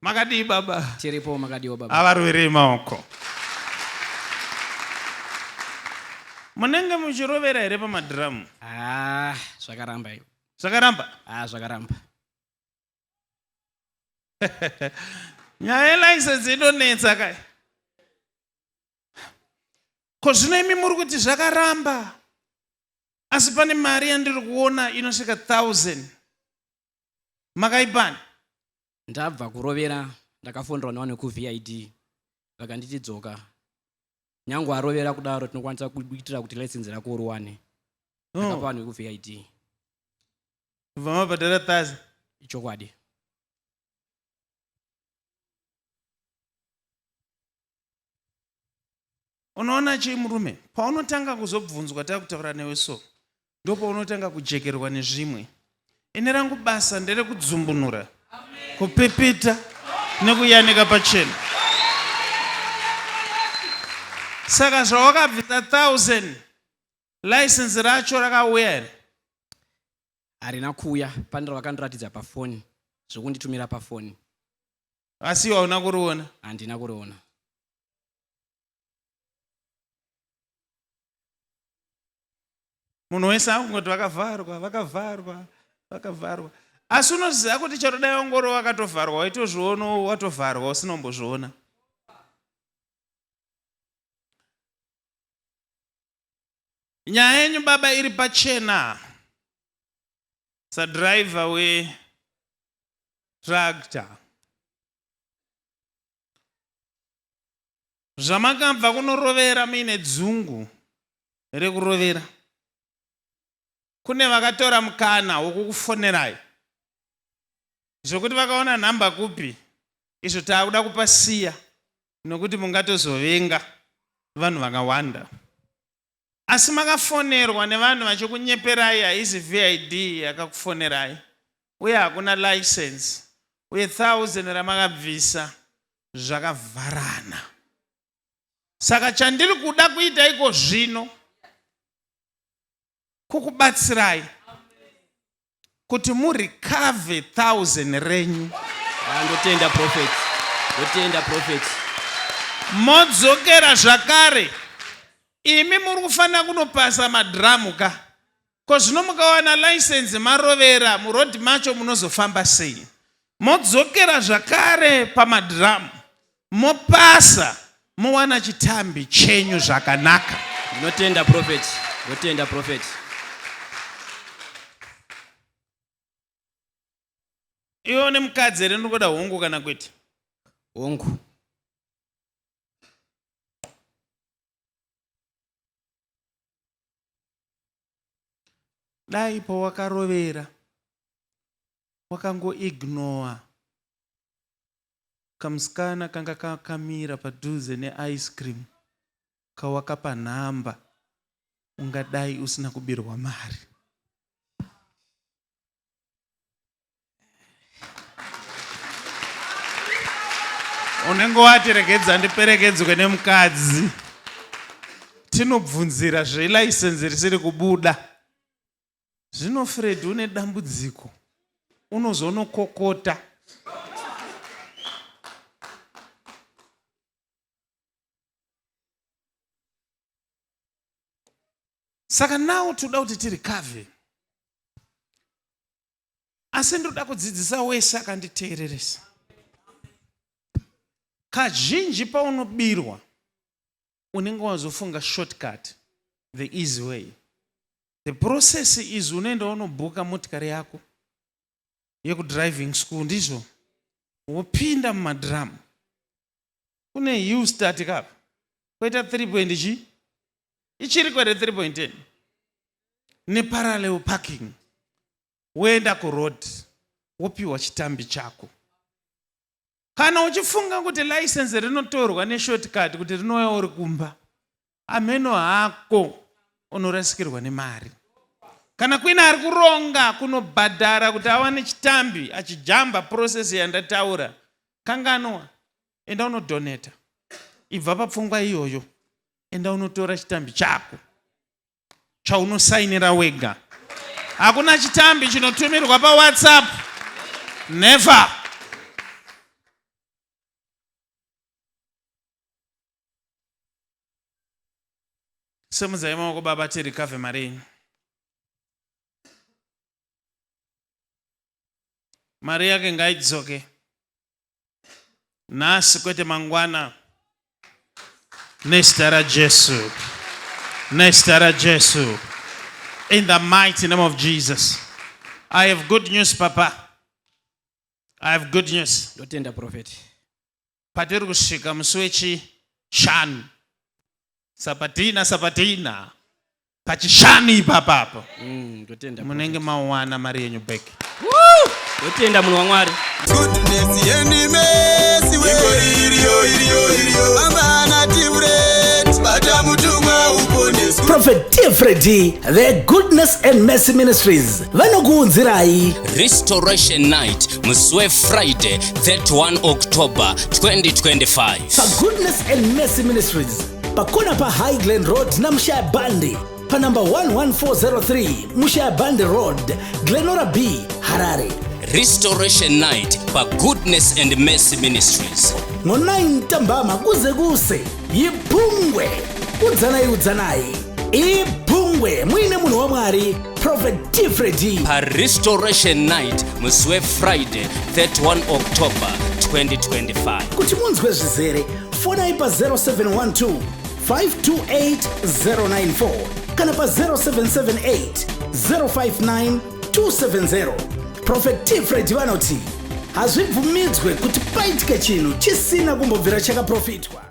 Makadii baba? Tiripo, makadiwo baba? Avaroverei maoko. Munenge muchirovera here pamadhiramu? Ah, zvakaramba iyo. Zvakaramba? Ah, zvakaramba. Nyaya yelicense inonetsa kai. Ko zvino imi muri kuti zvakaramba, asi pane mari yandiri kuona inosvika 1000. Makaipani? Ndabva kurovera ndakafonderwa nevanhu vekuVID vakanditi dzoka. Nyangwe arovera kudaro tinokwanisa kuitira kuti license rako uriwane. Ndakapa vanhu vekuVID. Kubva mabhadhara 1000? Ichokwadi. Unoona chii murume, paunotanga kuzobvunzwa takutaura newe so, ndopaunotanga kujekerwa nezvimwe. Ini rangu basa nderekudzumbunura, kupipita nekuyanika pachena. Saka zvawakabvisa 1000 license racho rakauya here? Harina kuuya, pane ravakandiratidza pafoni, zvekunditumira pafoni. Asi iwe hauna kuriona? Handina kuriona. Munhu wese akungoti vakavharwa, vakavharwa, vakavharwa. Asi unoziva kuti chero dai wangori wakatovharwa waitozviona watovharwa usina kumbozviona. Nyaya yenyu baba iri pachena. Sadriver we tractor. Zvamakabva kunorovera muine dzungu rekurovera. Kune vakatora mukana wokukufonerai zvekuti vakaona nhamba kupi izvo taakuda kupasiya nokuti mungatozovenga vanhu vakawanda. Asi makafonerwa nevanhu vachikunyeperai haizi VID yakakufonerai uye hakuna license uye 1000 ramakabvisa zvakavharana. Saka chandiri kuda kuita iko zvino kukubatsirai kuti murecover 1000 renyu. Ah, ndotenda prophet, ndotenda prophet. Modzokera zvakare imi muri kufanira kunopasa madhiramu ka ko zvino mukawana license marovera muroad macho munozofamba sei? Modzokera zvakare pamadhiramu mopasa mowana chitambi chenyu zvakanaka. Ndinotenda prophet, ndotenda prophet. Iwe une mukadzi here ndinokuda hongu kana kwete? Hongu. Dai pawakarovera wakangoignore kamusikana kanga kakamira padhuze neice cream kawakapa nhamba ungadai usina kubirwa mari. Unenge wati regedza ndiperekedzwe nemukadzi tinobvunzira zvelicense risiri kubuda. Zvino Fred une dambudziko unozonokokota. Saka now toda kuti tirecover. Asi ndoda kudzidzisa wese akanditeereresa. Kazhinji paunobirwa unenge wazofunga shortcut, the easy way. The process is unoenda unobhuka motikari yako yekudriving school, ndizvo wopinda mumadrum. Kune hill start kapa koita 3 point chi ichiri kwere 3.10 neparallel parking, woenda kuroad wopiwa chitambi chako. Kana uchifunga kuti license rinotorwa neshortcut kuti rinouya uri kumba, amheno hako unorasikirwa nemari. Kana kuine ari kuronga kunobhadhara kuti awane chitambi achijamba process yandataura, kanganwa, enda unodonata. Ibva papfungwa iyoyo, enda unotora chitambi chako chaunosainira wega. Hakuna chitambi chinotumirwa paWhatsApp, never. Simudzai maoko baba tirikavhe mari yenyu. Mari yake ngaidzoke nhasi kwete mangwana nezita raJesu, nezita raJesu, in the mighty name of Jesus. I have good news papa, I have good news. Ndotenda prophet. Patiri kusvika musi wechishanu, sapatina sapatina pachishanu ipapapo Ndotenda munenge mawana mari yenyu back. Ndotenda munhu waMwari. Goodness and mercy, we iriyo iriyo iriyo vambana tivret bata mutumwa uponeswe. Prophet T. Freddy, the Goodness and Mercy Ministries, vanokuunzirai Restoration Night musi weFriday 31 October 2025. PaGoodness and Mercy Ministries pakona paHigh Glen Road naMushaya Bandi panumber 11403 Mushaya Bandi Road, Glenora B, Harare. Restoration Night paGoodness and Mercy Ministries. Ngo-9 ntambama kuze kuse yiphungwe udzanai udzanai iphungwe muine munhu waMwari Prophet T Freddy. PaRestoration Night musi weFriday 31 October 2025. Kuti munzwe zvizere fonai pa0712 528 094 kana pa0778 059 270. Prophet T Freddy vanoti hazvibvumidzwe kuti paitike chinhu chisina kumbobvira chakaprofitwa.